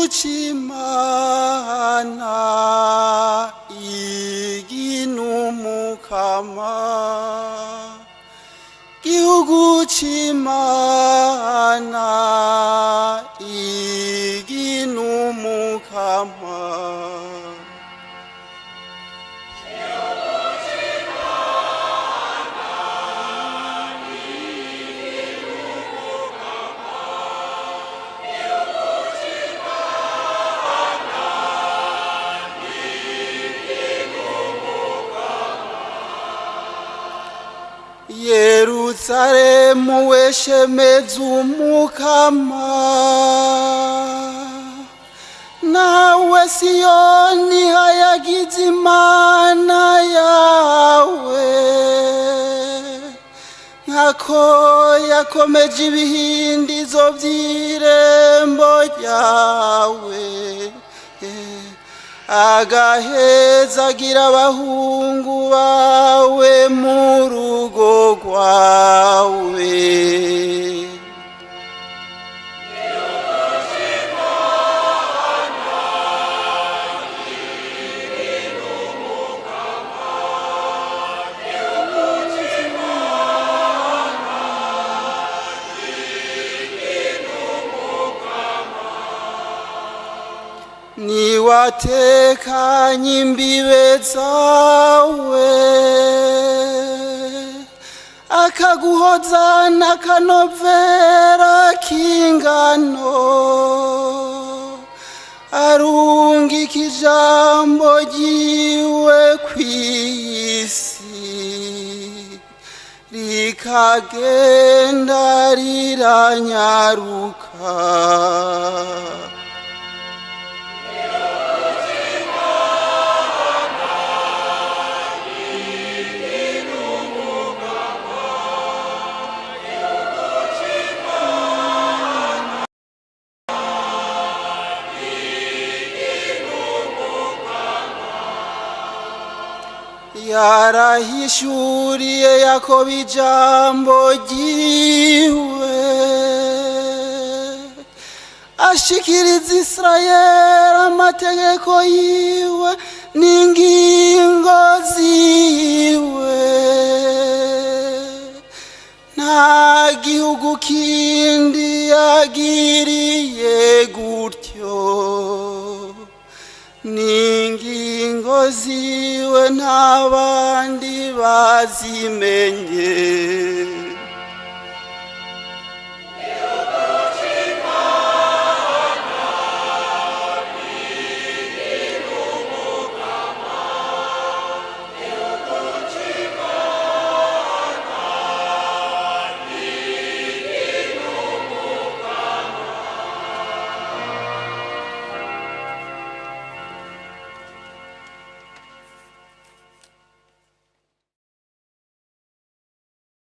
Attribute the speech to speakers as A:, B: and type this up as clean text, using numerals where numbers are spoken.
A: c'Imana iginumukama, gihugu c'Imana iginumukama. Yerusalemu weshemeza umukama, nawe Siyoni hayagize Imana yawe, nkako yakomeje ibihindizo by'irembo ryawe, agahezagira abahungu bawe mu rugo rwawe. Niwatekanye imbibe zawe, akaguhoza n'akanovera k'ingano, arungika ijambo ryiwe kw'isi, rikagenda riranyaruka. Yarahishuriye Yakobo ijambo ryiwe, ashikiriza Isirayeli amategeko yiwe n'ingingo ziwe. Nta gihugu kindi yagiriye gutyo, n'ingingo ziwe ntabandi bazimenye.